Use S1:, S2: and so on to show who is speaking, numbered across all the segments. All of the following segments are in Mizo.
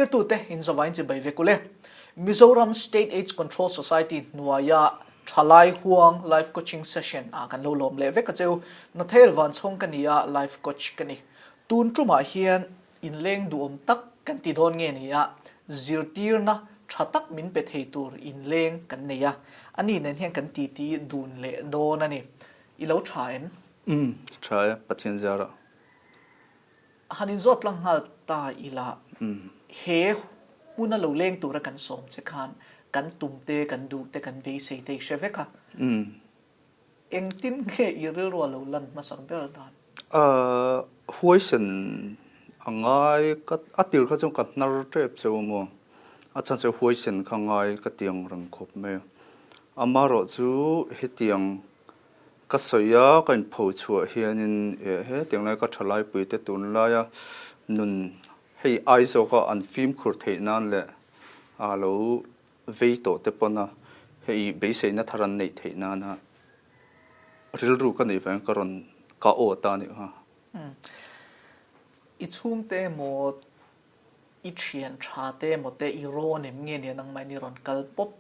S1: Thlirtute inzavain chibai vek ule. Mizoram State Aids Control Society hnuaia Thalai Huang Life Coaching Session ah kan lo lawm leh vek a cheu. Nathel Vanchhawng ka ni a, Life Coach ka ni. Tun tumah hian inleng duhawm tak kan ti dawn nge ni a, zirtirna tha tak min pe thei tur inleng kan nei a, ani nen hian kan titi dun leh dawn a ni. I lo tha em?
S2: Umm, tha e, Pathian ziarah.
S1: Han inzawt tlang nghal ta ila, he hmuna lo leng tura kan sawm che khan kan tum te, kan duh te, kan beisei te i hre vek a. Engtin nge i rilru a lo lan hmasak ber dan?
S2: Huaisen a ngai, ka a tir kha chuan ka hnar tep cheu a maw? A chhan chu huaisen kha ngai ka ti ang reng khawp mai a. Amaherawhchu hetiang Ka sawi a, ka inpho chhuah hianin eh hetiang lai ka thalaipui te tunlaia nun hei ai zawka an fimkhur theih nan leh a lo vei tawh te pawn a hei beiseina thar an neih theih nana rilru ka neih vangin ka rawn ka aw ta a nih kha.
S1: I chhungte emaw i thian tha te emaw te i rawn em nge nia nangmah in i rawn kal pawp?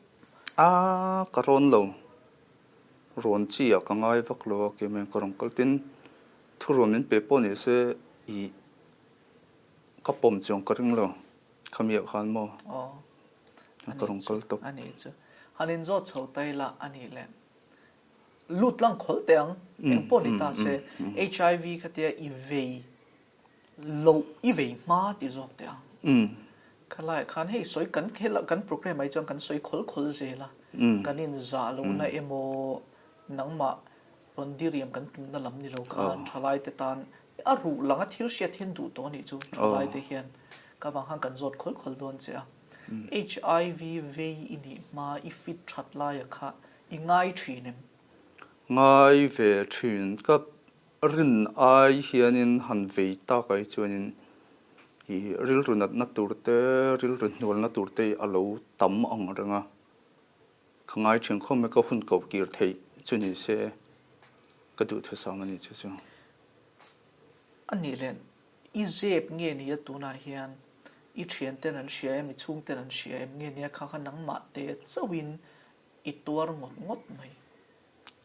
S2: A, ka rawn lo. Rawn chi ah ka ngai vak lo a, keimah in ka rawn kal tin thurawn min pe pawh ni se ih ka pawm chuang ka ring lo khami ah khan maw ka rawn kal tawp.
S1: A nih chu han in zawt chho ta ila a nih leh lut tlang khawlh teh ang eng pawh ni ta se HIV khatia i vei Loh i vei hma ti zawk teh ang. Khalaiah khan hei sawi kan khel kan programme ah hi chuan kan sawi khawl khawl zel a, kan inzah lohna emaw nangmah rawn diriam kan tumna lam ni lo khan thalaite tan a ruh langa thil hriat hian duh tawh a nih chu thalaite hian ka vang khan kan zawt khawl khawl dawn che a. HIV vei i nih hma i fit that laia kha i ngai thin em?
S2: Ngai ve thin ka Rin ai hianin han vei tak ai chuanin i rilru natna tur te, rilru hnualna tur te hi a lo tam ang reng a. Ka ngai thin khawp mai, ka hun koh kir theih chu ni se ka duhthusam a ni chu chu.
S1: A nih leh, i zep nge nia tunah hian i thianten an hria em, i chhungten an hria em nge nia kha kha nangmah te chauhin i tuar ngawt ngawt mai.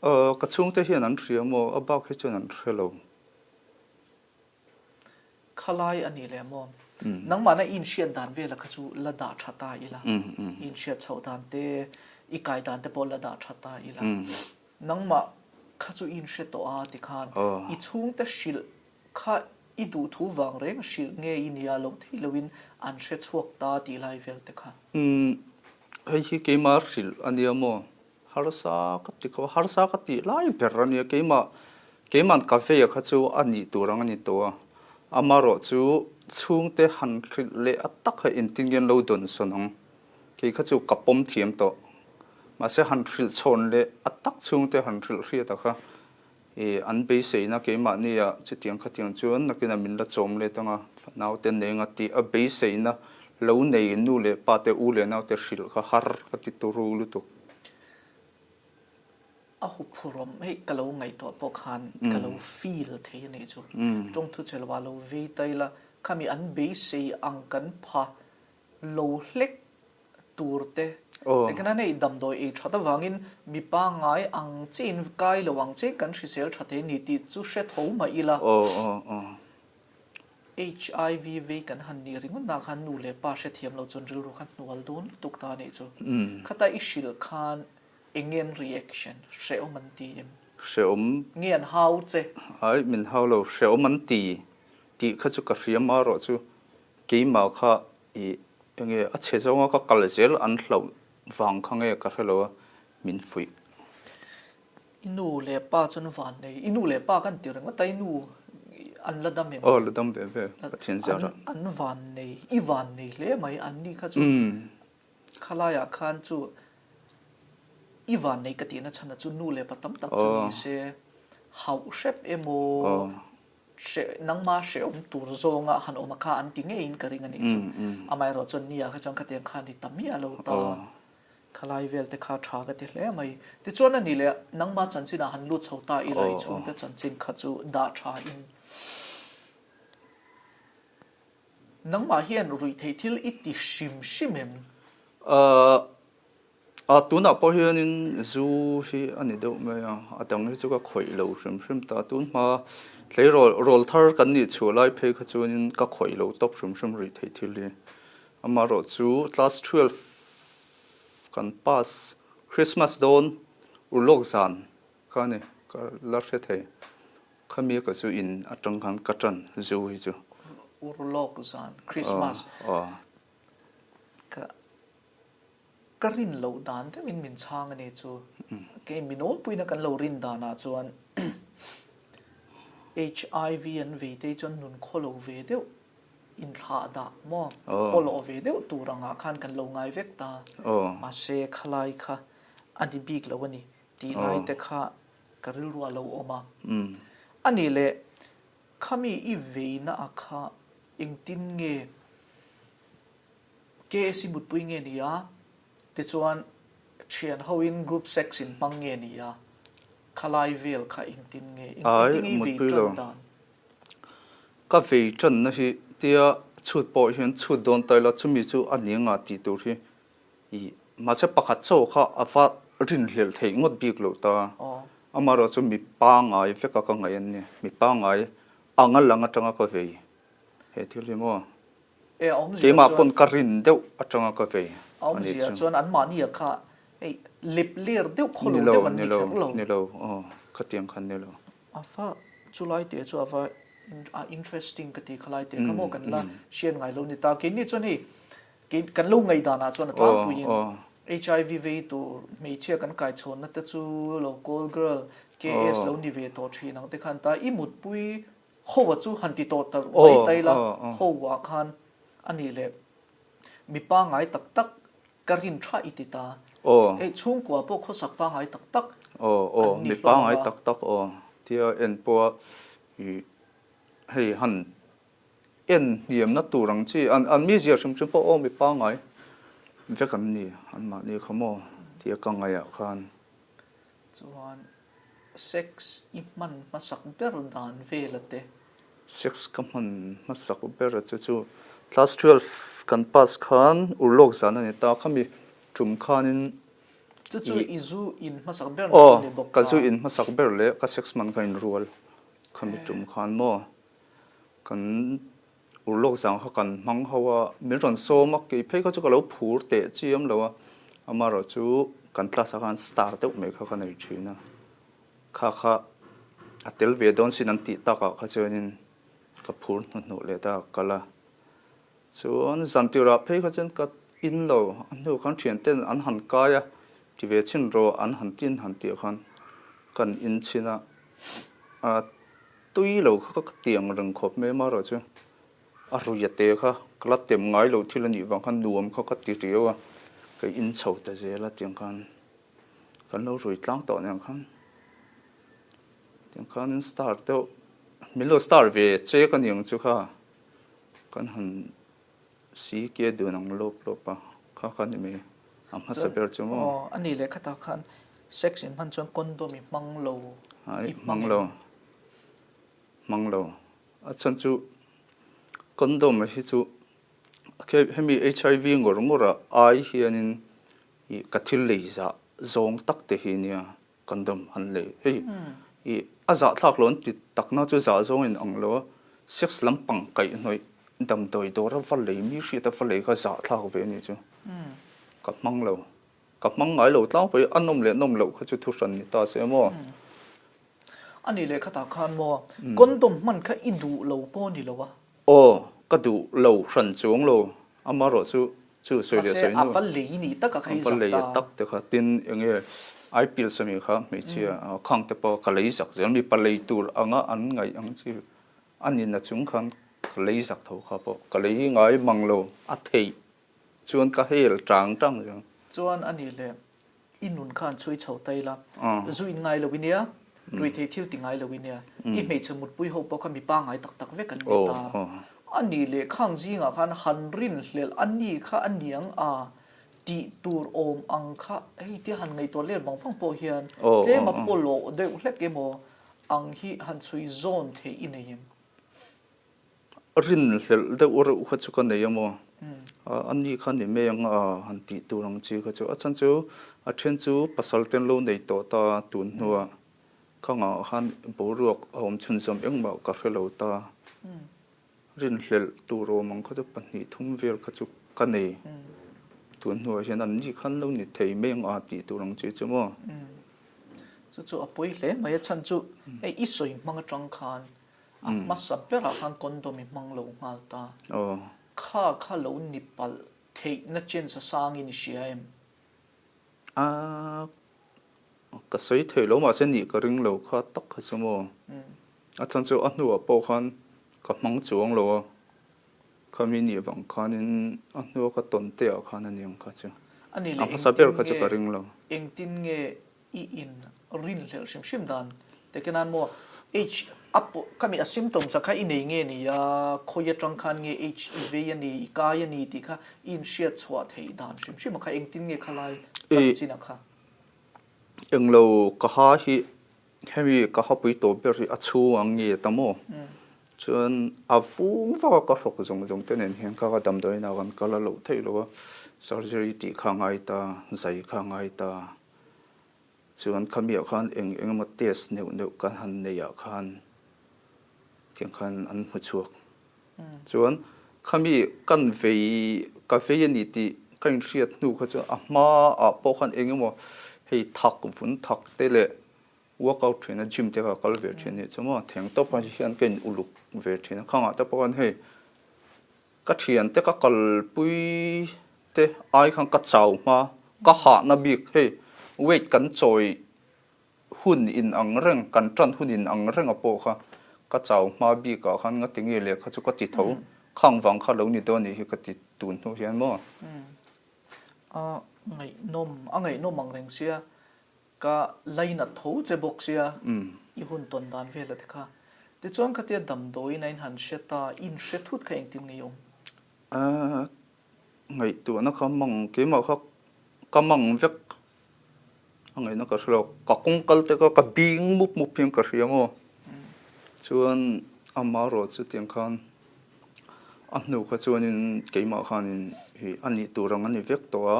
S2: Aw, ka chhungte hian an hria maw? A bak hi chuan an hre lo.
S1: Khalai a ni leh maw? Nangmahna i inhriat dan vela kha chu la dah tha ta ila. I inhriat chhoh dan te, i kai dan te pawh la dah tha ta ila. Nangmah kha chu i inhre tawh a tikhan i chhungte hrilh kha i duh thu vang reng hrilh nge i nia loh theih loin an hre chhuak ta tih lai vel te kha.
S2: Hei hi keimah hrilh a nia maw? Harsa ka ti kho, harsa ka tih lai ber a nia, keimah, keima'n ka veia kha chu a nih tur ang a ni tawh a, amaherawh chu chhungte han hrilh leh a tak kha engtin nge an lo dawn sawn ang, kei kha chu ka pawm thiam tawh, mahse han hrilh chhawn leh a tak chhungte han hrilh hriat a kha I an beiseina keimahnia chutiang khatiang chuan nakinah min la chawm let anga naute neng a tih a beiseina lo nei nu leh pa te u leh naute hrilh kha har ka ti turu lutuk.
S1: A huphurhawm hei ka lo ngaihtuah pawh khan ka lo feel thei a nih chu. Tawngthu che lovah lo vei ta ila khami an beisei ang kan pha lo hlek tur te tikhan an ei damdawi ei that avangin mi pangngai ang chiin kai lo ang chiin kan hrisel tha thei a ni tih chu hre tho mah ila. HIV vei kan han nih ringawt nak khan nu leh pa hrethiam lo chuan rilru kha hnual dawn lutuk ta a nih chu. Khata i hrilh khan eng nge an reaction? Hrehawm an ti em?
S2: Hrehawm.
S1: Nge an hau che?
S2: Ai min hau lo, hrehawm an ti tih kha chu ka hria marawh chu keimah kha I enge a chhe zawnga ka kal zel an hlauh vang kha nge ka hre lo a, min fuih.
S1: I nu leh pa chuan van nei, i nu leh pa kan ti ringawt a, i nu an la dam em?
S2: Aw la dam ve ve, Pathian ziarah.
S1: An van nei, i van nei hle mai, an ni kha chu khalaiah khan chu i van nei ka tihna chhan a chu nu leh pa tam tak chu ni se hauh hrep emaw Hre, nangma hrehawm tur zawnga han awm a kha an ti ngeiin ka ring a nih chu. Amaherawh chuan nia kha chuan khatiang kha a ni ta miah lo ta. Khalai vel te kha tha ka ti hle mai. Tichuan a nih leh nangma chanchinah han lut chho ta ila i chhungte chanchin kha chu dah tha in. Nangmah hian ruihtheih thil i ti hrim hrim em?
S2: Ahh ah tunah pawh hianin zu hi a ni deuh mai a, a dang hi chu ka khawih lo hrim hrim ta. Tun hma tleirawl rawl thar kan nih chhuah lai phei kha chuanin ka khawih lo tawp hrim hrim ruihtheih thil hi. Amaherawhchu class 12 kan pass Christmas dawn urlawk zan kha a ni ka la hre thei. Khami ka zu in atang khan ka tan zu hi chu.
S1: Urlawk zan Christmas ka ka rin loh dan deuhin min chhang a ni chu. Kei mi nawlpuina kan lo rin danah chuan HIV an vei te hi chuan nun khaw lo ve deuh inthlah dah maw pawlawh ve deuh tur angah khan kan lo ngai vek ta. Mahse khalai kha a ni bik lo a ni tih lai te kha Ka rilru a lo awm a. A nih leh, khami i veina a kha engtin nge KSC mutpui nge ni a? Tichuan, thian hoin group sex in hmang nge ni a? Khalai vel kha engtin nge?
S2: Ai,
S1: Engtin nge i vei
S2: mutpui lo.
S1: tan dan?
S2: Ka vei tanna hi tia chhut pawh hian chhut dawn ta ila chumi chu a ni anga tih tur hi I mahse pakhat chauh kha a va rinhlelh theih ngawt bik loh ta. Amaherawh chu mi pangngai veka ka ngaih an ni. Mi pangngai anga lang atanga ka vei he thil hi maw? Keimah pawn ka rin deuh atanga ka vei
S1: a ni chu. A awmzia chuan anmahni ah kha hei lep ler deuh khaw lo deuh an ni kher lo.
S2: Ni lo, aw khatiang khan ni lo.
S1: A va chulai teh chu a va interesting ka ti khalai teh kha maw kan la hriat ngai lo ni ta. Keini chuan hei Kei kan lo ngaihdan ah chuan a tlangpuiin HIV vei tur hmeichhia kan kaichhawnna te chu lo call girl, KS lo ni ve tawh thin ang te khan ta i mutpui ho a chu han ti tawh ta mai tai la ho ah khan a nih leh mi pangngai tak tak ka rin tha i ti ta. Hei chhungkua pawh khawsak pangngai tak tak an ni
S2: Mi
S1: hlawm
S2: pangngai
S1: a.
S2: tak tak aw tia en pawha i hei han En hniamna tur ang chi, an an mizia hrim hrim pawh aw mi pangngai vek an ni, anmahni kha maw tia ka ngaihah khan.
S1: Chuan sex i hman hmasak ber dan vela te.
S2: Sex ka hman hmasak ber a chu chu class 12 kan pass khan urlawk zan a ni ta, khami tum khanin
S1: Chu chu i zu in hmasak ber na chu ni bawk
S2: ta. Aw, ka zu in hmasak ber leh ka sex hman kha inrual khami tum khan maw. Kan urlawk zang kha kan hmang ho a, min rawn sawm a, kei phei kha chu ka lo phur teh chiam lo a, amaherawh chu kan class ah khan star deuh mai kha ka nei thin a, kha kha a tel ve dawn sin an tih takah kha chuanin ka phur hnuhnuh leh ta a kal a, chuan zan tirah phei kha chuan ka in lo, a hnu khan thian ten an han kai a, ti ve chhin rawh an han tin han tih khan kan in chhin a, a. Tui lo kha ka tiang reng khawp mai amaherawh chu a ruia te kha ka la tem ngai lo thil a nih vang khan nuam kha ka ti riau a, ka in chho ta zel a tiang khan kan lo rui tlang tawh nen khan tiang khan star deuh min lo star ve che ka ni ang chu kha kan han si ke dun ang lawp lawp a kha kha ni mai a hmasa ber chu maw.
S1: Aw a nih leh khatah khan sex in hman chuan condom i hmang lo
S2: i hmang lo. Hmang lo. A chhan chu condom hi chu hemi HIV ngawr ngawr ah ai hianin ih ka thil lei zah zawng tak te hi nia condom an lei. Hei ih a zahthlak lo an ti takna chu zah zawng in ang lo a, sex lampang kaihhnawih damdawi dawra va lei mi hriata va lei kha zahthlak ve a nih chu. Ka hmang lo. Ka hmang ngai lo tlangpui a nawm leh nawm loh kha chu thuhran ni ta se maw?
S1: A nih leh khatah khan maw condom hman kha i duh lo pawh ni lo a?
S2: Aw, ka duh lo hran chuang lo. Amaherawh chu chu sawi leh sawi
S1: nu. Mahse a va lei ni tak a kha i zak ta.
S2: A va lei tak te kha tin eng nge ai pills ami kha hmeichhia khang te pawh ka lei zak zel mipa lei tur anga an ngaih ang chi a nina chung khan ka lei zak tho kha pawh ka lei ngai mang lo a theih Chuan ka hel tang tang zel.
S1: Chuan a nih leh i nun khan chhui chho ta ila, zu in ngai lo i nia, ruihtheih thil ti ngai lo i nia, i hmeichhe mutpui ho pawh kha mi pangngai tak tak vek an ni ta. A nih leh khang zingah khan han rinhlelh a ni kha a niang a tih tur awm ang kha hei tia han ngaihtuah let vang vang pawh hian tlema pawlawh deuh hlek emaw ang hi han chhui zawn theih i nei em?
S2: Rinhlelh deuh reuh kha chu ka nei a maw? A ni kha ni mai ang a han tih tur ang chi kha chu. A chhan chu a then chu pasal te an lo nei tawh ta tun hnuah khangah khan boruak a awm chhunzawm engmah ka hre lo ta. Rinhlelh tur awm ang kha chu pahnih thum vel kha chu ka nei. Tun hnuah hian an ni khan lo ni thei mai ang a tih tur ang chi chu maw?
S1: Chu chu a pawi hle mai a chhan chu hei i sawi hmang atang khan A hmasa berah khan condom i hmang lo nghal ta. Kha kha lo ni palh theihna chance a sangin i hria em?
S2: A, ka sawi thei lo mahse nih ka ring lo kha tak kha chu maw. A chhan chu a hnuah pawh khan ka hmang chuang lo a, khami nih vang khanin a hnua ka tawn te ah khan a ni ang kha chu.
S1: A hmasa ber kha chu ka ring lo. Engtin nge I in rinhlelh hrim hrim dan te nan maw H a pawh ka mi a symptoms a kha i nei nge ni a, khawi atang khan nge H i vei a ni, i kai a ni tih kha i in hriat chhuah theih dan hrim hrim a kha engtin nge khalai chanchin a kha?
S2: Englo ka ha hi hemi ka ha pui tawh ber hi a chhung ang nge ta maw? Chuan a vung vak a ka hrawk zawng zawng te nen hian kha ka damdawiin ah kan kal a loh theih lo a, surgery tih kha a ngai ta, zai kha a ngai ta. Chuan khamiah khan eng eng emaw test neuh neuh kan han neih ah khan tiang khan an hmu chhuak. Chuan khami kan vei ka vei a ni tih ka inhriat hnu kha chuan a hma ah pawh khan eng emaw hei thak vun thak te leh workout thin a gym te kha kal ve thin a nih chu maw theng tawp ah hian ka in uluk ve thin a khangah te pawh khan hei Ka thiante ka kalpui te ai khan ka chau hma, ka hahna bik hei weight kan chawi hun in ang reng, kan tan hun in ang reng a pawh kha ka chau hma bik ah khan ngati nge lehkha chu ka ti tho, khang vang kha lo ni dawn nih hi ka ti tun hnu hian maw?
S1: A ngaihnawm, a ngaihnawm ang reng sia, Ka lainat tho che bawk sia, i hun tawn dan vel a ti kha. Tichuan khatia damdawiin a inhan hre ta, i inhre thut kha engtin nge i awm?
S2: Ahh, ngaihtuahna kha mang, keimah kha ka mang vek a ngaihna ka hre lo. Ka kawng kal te kha ka bing mup mup hian ka hria maw? Chuan amaherawh chutiang khan a hnu kha chuanin keimah khanin hi a nih tur ang a ni vek tawh a,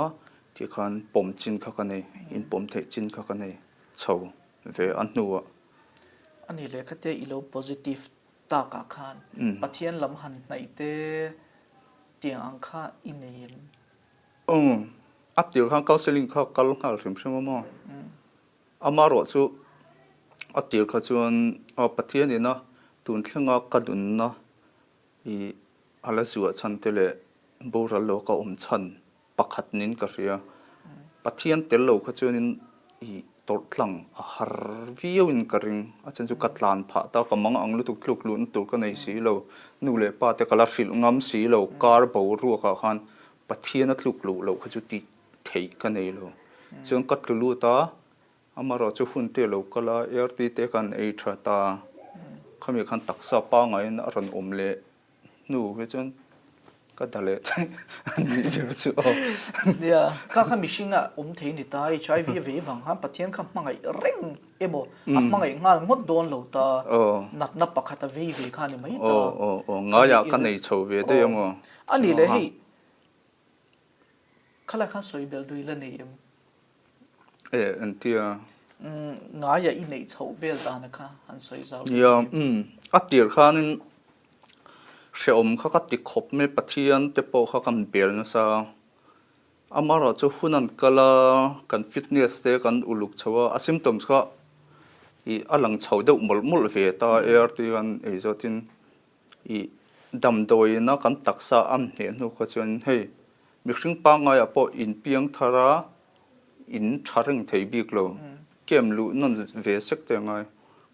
S2: Ti khan pawm chin kha ka nei, in pawm theih chin kha ka nei chho ve a hnuah.
S1: A nih leh khatia i lo positive takah khan Pathian lam han hnaih te tiang ang kha i nei em?
S2: Umm, a tir khan counselling kha kal nghal hrim hrim a maw? Amaherawh chu a tir kha chuan Pathian ina tun thlenga ka nunna i a la zuah chhan te leh boral lo ka awm chhan Pakhat niin ka hria. Pathian tel lo kha chuanin i tawrh tlang a har viauin ka ring. A chhan chu ka tlan phah ta, ka mang ang lutuk tluk luhna tur ka nei si lo. Nu leh pa te ka la hrilh ngam si lo. Kar boruakah khan Pathian a tluk luh loh kha chu tih theih ka nei lo. Chuan ka tlu lut a, amaherawh chu hun te a lo kal a, ART te khan ei tha ta. Khami khan taksa pangaiin a rawn awm leh hnu hi chuan ka da leh theih a nih ber chu aw.
S1: Nia, kha kha mihring ah awm thei ni ta, HIV a vei vang khan Pathian kha hmangaih reng emaw a hmangaih nghal ngawt dawn lo ta, natna pakhat a vei ve kha a ni mai ta.
S2: Aw aw aw, ngaiah ka nei chho ve daih ang aw.
S1: A nih leh hei, khalai khan sawi belh dui la nei em?
S2: E, entia?
S1: Ngaia i neih chhoh vel dana kha han sawi zau
S2: deuh Nia, umm, a tir khanin hrehawm kha ka ti khawp mai, Pathian te pawh kha kan bel nasa a. Amaherawh chu hun an kal a, kan fitness te kan uluk chho a, a symptoms kha ih a lang chho deuh mawlh mawlh ve ta, ART kan ei zawtin ih damdawiina kan taksa a hneh hnu kha chuan hei Mihring pangaiah pawh in piang thar a, in tha reng thei bik lo. Camp luh nawn ve sek te angai.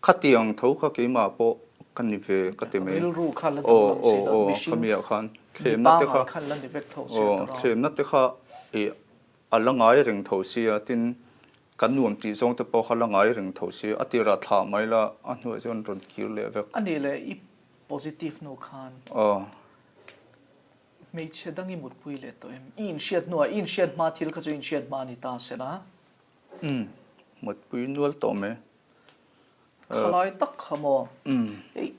S2: Khatiang tho kha keimah pawh ka ni ve ka ti mai.
S1: Rilru kha la danglam si lo, mihring mi pangai khan la ni vek tho
S2: sia ta ra. Thlemna te kha ih a la ngai reng tho sia, tin kan nuam tih zawng te pawh kha la ngai reng tho sia, a tirah thlah mai la, a hnuah chuan rawn kir leh vek.
S1: A nih leh i positive hnu khan.
S2: Aw.
S1: Hmeichhe dang i mutpui leh tawh em? I inhriat hnuah, i inhriat hma thil kha chu i inhriat hma a ni ta se la.
S2: Umm, mutpui nual tawh mai.
S1: Khalai tak kha maw? Ei,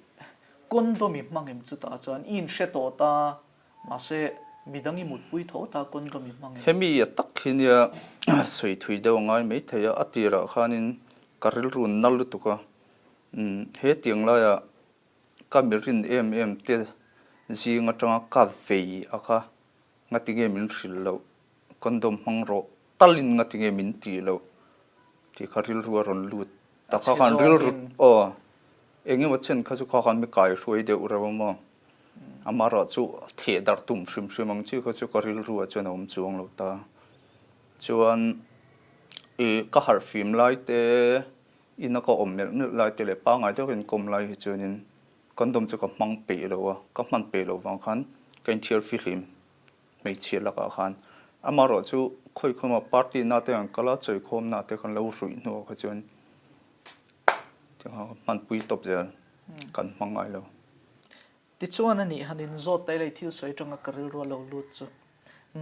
S1: Condom i hmang em chutah chuan i inhre tawh ta, mahse midang i mutpui tho ta condom i hmang em?
S2: Hemi a tak hi nia sawi thui deuh a ngai maithei a, a tirah khanin ka rilru na lutuk a, he tiang laiah ka mi rin em em te zing atanga ka vei a kha ngatinge min hrilh loh, condom hmang rawh talin ngatinge min tih loh tih kha rilru a rawn lut ta kha khan rilru aw eng emaw chen kha chu kha khan mi kai hruai deuh reuh a maw amaherawh chu theh darh tum hrim hrim ang chi kha chu ka rilru ah chuan a awm chuang lo ta chuan ih ka harh fim lai te ina ka awm melh melh lai te leh pangngai deuhin ka awm lai hi chuanin condom chu ka hmang peih lo a ka hman peih loh vang khan ka inthiar fihlim. Hmeichhia lakah khan amaherawh chu khawikhawma party na te an kal a, chawikhawm na te kan lo ruih hnuah kha chuan hmanpui tawp zel kan hmang ngai lo.
S1: Tichuan a nih han inzawt ta ila i thil sawi atanga ka rilru a lo lut chu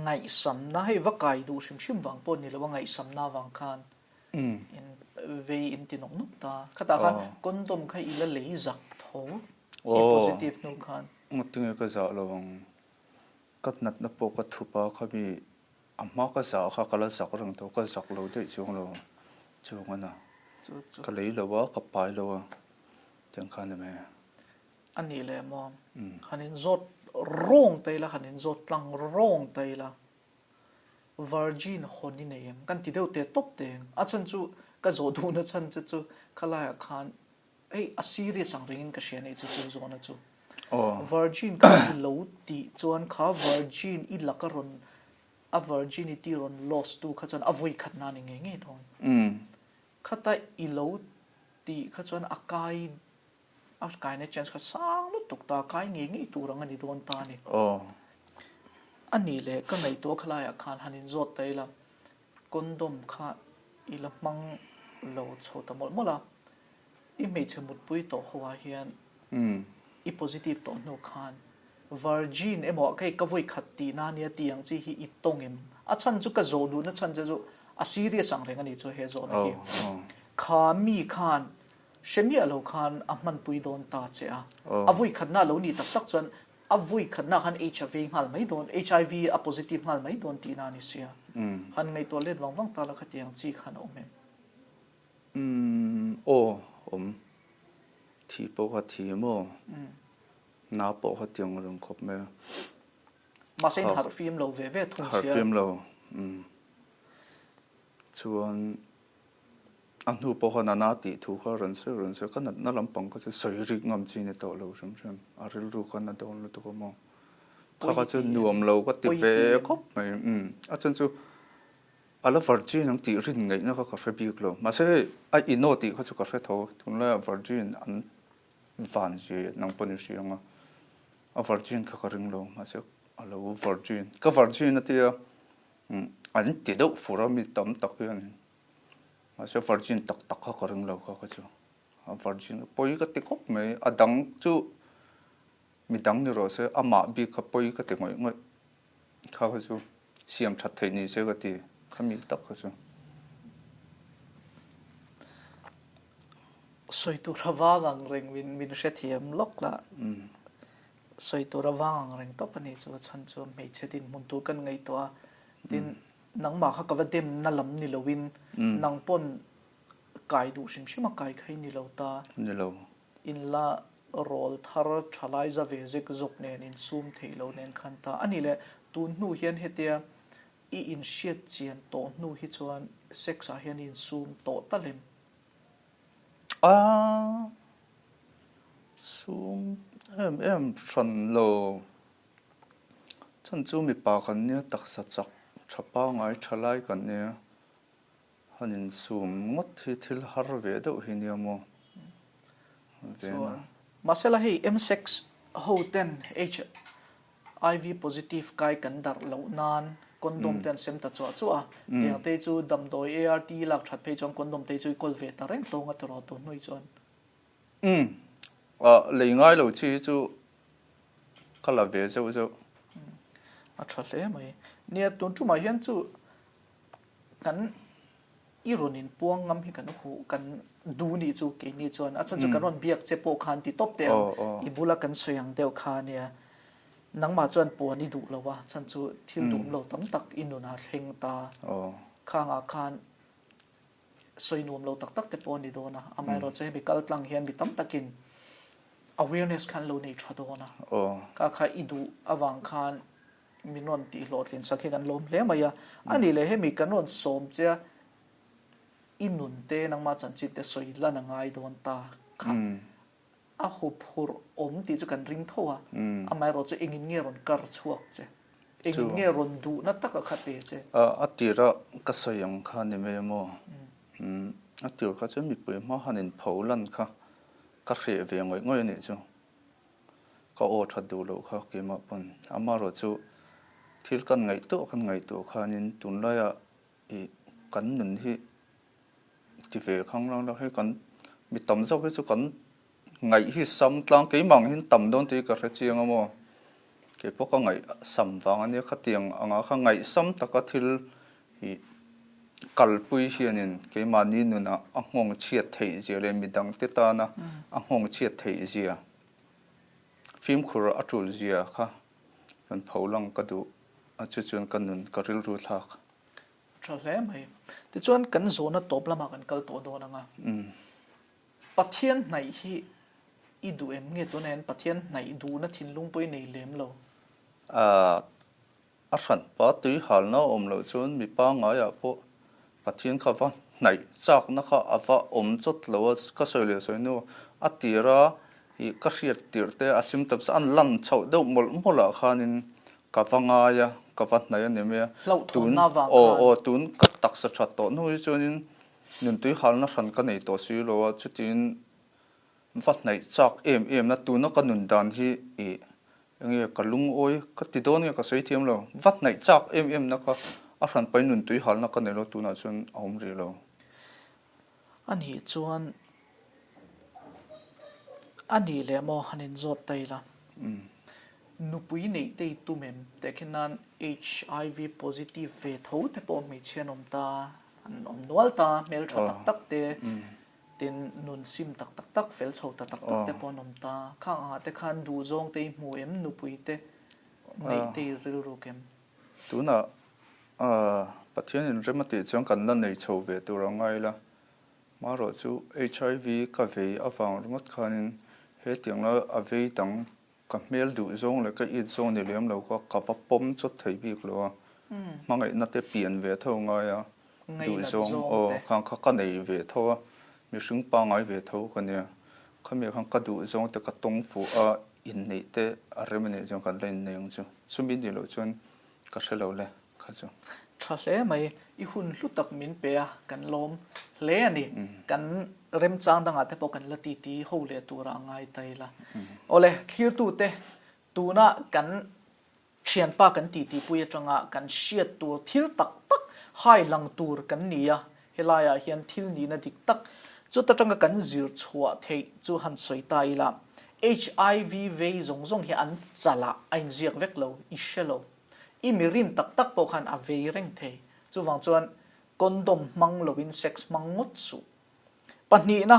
S1: ngaihsamna hei va kai duh hrim hrim vang pawh ni lo a ngaihsamna vang khan in vei in ti nawk nawk ta. Khatah khan condom kha i la lei zak tho i positive hnu khan.
S2: Ngatinge ka zah lo ang. Ka natna pawh ka thup a, khami a hma ka zah kha ka la zak reng tawh, ka zak lo daih chuang lo chuang a na. Ka lei lo a, ka pai lo a, tiang khan a ni mai.
S1: A nih leh maw? Han inzawt rawng ta ila, han inzawt tlang rawng ta ila, Virgin hawn i nei em? Kan ti deuh teh tawp teng. A chhan chu ka zawh duhna chhan che chu khalaiah khan Hei a serious ang ringin ka hria nei chu chu zawhna chu. Virgin kha i lo tih chuan kha virgin i laka rawn a virginity rawn lost tu kha chuan a vawi khat na ni ngei ngei dawn. Khata i lo tih kha chuan a kai a kaina chance kha sang lutuk ta kai ngei ngei tur ang a ni dawn ta a ni. A nih leh ka ngaihtuah khalaiah khan han inzawt ta ila Condom kha i la hmang lo chho ta mawlh mawlh a, i hmeichhe mutpui tawh ho ah hian i positive tawh hnu khan virgin emaw hei ka vawi khat tih na nia tih ang chi hi i tawng em? A chhan chu ka zawh duhna chhan che chu a serious ang reng a ni chu he zawhna hi. Kha mi khan hre miah lo khan a hmanpui dawn ta che a, a vawi khatna lo nih tak tak chuan A vui khatna khan H a vei nghal mai dawn, HIV a positive nghal mai dawn tihna a ni sia. Han ngaihtuah let vang vang ta la khatiang chi khan a awm em?
S2: Umm aw awm. Thi pawh kha thi maw? Na pawh kha tiang reng khawp mai a.
S1: Mahse in harh fim lo ve ve thung
S2: sia. Harh fim lo. Umm. Chuan A hnu pawh khan a na tih thu kha rawn sawi rawn sawi, ka natna lampang kha chu sawi rik ngam chi ni tawh lo hrim hrim, a rilru khan a dawn lutuk a maw. Kha kha chu nuam lo ka ti ve khawp mai, umm a chhan chu a la virgin ang tih rin ngaihna kha ka hre bik lo, mahse hei a ino tih kha chu ka hre tho, tunlaiah virgin an van zui nang pawh ni hria ang a, a virgin kha ka ring lo, mahse a lo virgin, ka virgin a tia an ti deuh fur a mi tam tak hian. Mahse virgin tak tak kha ka ring lo kha kha chu a virgin pawi ka ti khawp mai a dang chu mi dang ni rawh se amah bik kha pawi ka ti ngawih ngawih kha kha chu siam that theih ni se ka ti khami tak kha chu.
S1: Sawi tur a vang ang reng min min hrethiam lawk lah sawi tur a vang ang reng tawp a ni chu a chhan chu hmeichhe dinhmun tur kan ngaihtuah a tin Nangmah kha ka va demna lam ni loin nang pawn kai duh hrim hrim a kai kha i ni lo ta.
S2: Ni lo.
S1: In la rawl thar tha lai za ve zek zawk nen in sum theih lo nen khan ta. A nih leh tun hnu hian hetia i inhriat chian tawh hnu hi chuan sex ah hian i insum tawh tal em?
S2: A sum em em hran lo. Chhan chu mipa kan nia taksa chak tha pangai tha lai kan nia han insum ngawt hi thil har ve deuh hi nia maw
S1: Chuan mahsela hei msex ho ten HIV positive kai kan darh loh nan condom te an sem ta chuah chuah a, tiang te chu damdawi ART lak that phei chuan condom te chu i kawl ve ta reng tawng a tiraw tun hnuai chuan.
S2: Umm ah lei ngai lo chi hi chu ka la ve zeuh zeuh.
S1: A tha hle mai. Nia tun tumah hian chu kan. I rawn inpuang ngam hi kan huh kan duh nih chu keini chuan a chhan chu kan rawn biak che pawh khan ti tawp teh ang i bula kan sawi ang deuh kha ania nangmah chuan puan i duh lo a chhan chu thil duhawm lo tam tak i nunah thleng ta khangah khan sawi nuam lo tak tak te pawh a ni dawn a amaherawhchu chu hemi kal tlang hian mi tam takin awareness khan lo nei tha dawn a ka kha i duh avang khan Min rawn tih hlawhtlin sak hi kan lawm hle mai a. A nih leh hemi kan rawn sawm che a, i nun te nangmah chanchin te sawi lan a ngai dawn ta kha. A huphurh awm tih chu kan ring tho a, amaherawh chu engin nge rawn kar chhuak che? Engin nge rawn duhna taka kha pe che?
S2: A tira ka sawi ang kha ni mai maw? A tir kha chuan mipui hma han inpho lan kha ka hreh ve ngawih ngawih a nih chu. Ka aw that duh loh kha keimah pawn amaherawhchu thil kan ngaihtuah kan ngaihtuah khanin tunlaia ih kan nun hi ti ve khang lang la hei kan mi tam zawk hi chu kan ngaih hi sam tlang keimah ang hian tam dawn tih hi ka hre chiang a maw keipawh ka ngaih sam vang ania khatiang anga kha ngaihsam taka thil ih kalpui hianin keimahni nunah a nghawng chhiat theih zia leh midangte tana a nghawng chhiat theih zia Fimkhur a tul zia kha rawn pho lang ka duh a, chu chuan ka nun ka rilru thlak.
S1: A tha hle mai. Tichuan kan zawhna tawp lamah kan kal tawh dawn ang a. Pathian hnaih hi i duh em nge tunah hian Pathian hnaih duhna thinlung pawh i nei lem lo?
S2: A hranpa tui halna a awm loh chuan mi pangaiah pawh Pathian kha va hnaih chakna kha a va awm chawt lo a, ka sawi leh sawi hnu a tira ih ka hriat tirh te a symptoms an lan chhoh deuh mawlh mawlh ah khanin ka va ngai a, ka va hnaih a ni mai a, tun aw aw tun ka taksa that tawh hnu hi chuanin nun tui halna hran ka nei tawh si lo a, chutiin va hnaih chak em em na tuna ka nun dan hi ih Enge ka lungawi ka ti dawn nge ka sawi thiam lo. Va hnaih chak em em na kha a hranpai nun tui halna ka nei lo tunah chuan a awm rih lo.
S1: A nih chuan a nih leh maw han inzawt ta ila. Nupui neih te i tum em? Tehkhin nan HIV positive ve tho te pawh hmeichhia an awm ta, an awm nual ta, hmeltha tak tak te. Tin, nun sim tak tak tak, fel chho ta tak tak te pawh an awm ta. Khang angah te khan duhzawng te i hmu em, nupui te neih te i rilruk em?
S2: Tunah Pathianin rem a tih chuan kan la nei chho ve tur a ngai la. Marawh chu HIV ka vei avang ringawt khanin hetiang la a vei dang Ka hmel duh zawng leh ka it zawng ni lem lo kha ka va pawm chawt thei bik lo a, hmangaihna te pian ve tho ngai a, duh zawng aw khang kha ka nei ve tho a, mihring pangai ve tho ka nia, khami khan ka duh zawng te ka tawng fuh a, inneih te a rem a nih chuan kan la innei ang chu, chumi nih loh chuan ka hre lo le kha chu.
S1: Tha hle mai, i hun hlu tak min pe a, kan lawm hle a ni. Kan remchang dangah te pawh kan la titi ho leh turah a ngai ta ila. Awle, thlirtute, tuna kan thianpa kan titipui atanga kan hriat tur thil tak tak hai lang tur kan ni a, Helaiah hian thil nihna dik tak chuta tanga kan zir chhuah theih chu han sawi ta ila, HIV vei zawng zawng hi an chalah a inziak vek lo, i hre lo. I mi rin tak tak pawh khan a vei reng thei. Chuvang chuan condom hmang loin sex hmang ngawt suh. Pahnihna.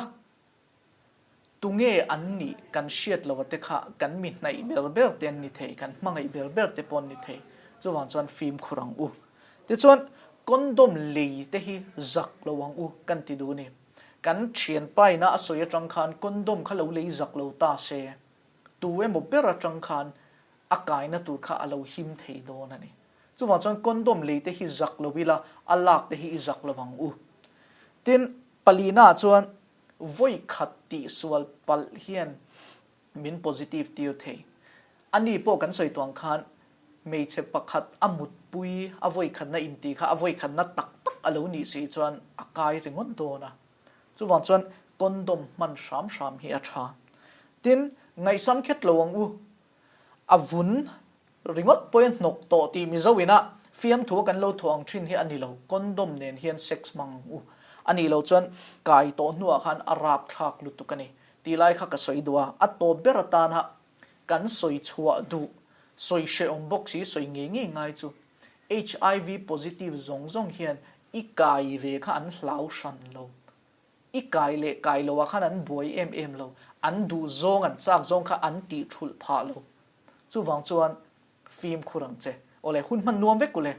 S1: Tunge an nih kan hriat lo ate kha kan mi hnaih ber ber te an ni thei, kan hmangaih ber ber te pawh an ni thei. Chuvang chuan fimkhur ang u. Tichuan condom lei te hi zak lo ang u kan ti duh a ni. Kan thianpaina a sawi atang khan condom kha lo lei zak lo ta se, tu emaw ber atang khan a kaina tur kha a lo him thei dawn a ni. Chuvang chuan condom lei te hi zak lo ila, a lak te hi i zak lo ang u. Tin, palina chuan Vawi khat tihsual palh hian min positive tir thei. A ni pawh kan sawi tuang khan hmeichhe pakhat a mutpui a vawi khatna inti kha a vawi khatna tak tak a lo nih si chuan a kai ringawt dawn a. Chuvang chuan condom hman hram hram hi a tha. Tin, ngaihsam khet lo ang u. A vun ringawt pawhin hnawk tawh tih Mizo ina fiamthu a kan lo thawh ang thin hi a ni lo, condom nen hian sex hmang ang u. A nih loh chuan kai tawh hnuah khan a rapthlak lutuk a ni tih lai kha ka sawi duh a, a tawp ber atana kan sawi chhuah duh, sawi hrehawm bawk si, sawi ngei ngei ngai chu HIV positive zawng zawng hian. I kai ve kha an hlau hran lo. I kai leh kai loah khan an buai em em lo. An duh zawng, an chak zawng kha an tih thulh phah lo. Chuvang chuan fimkhur ang che. Awle, hun hman nuam vek ule.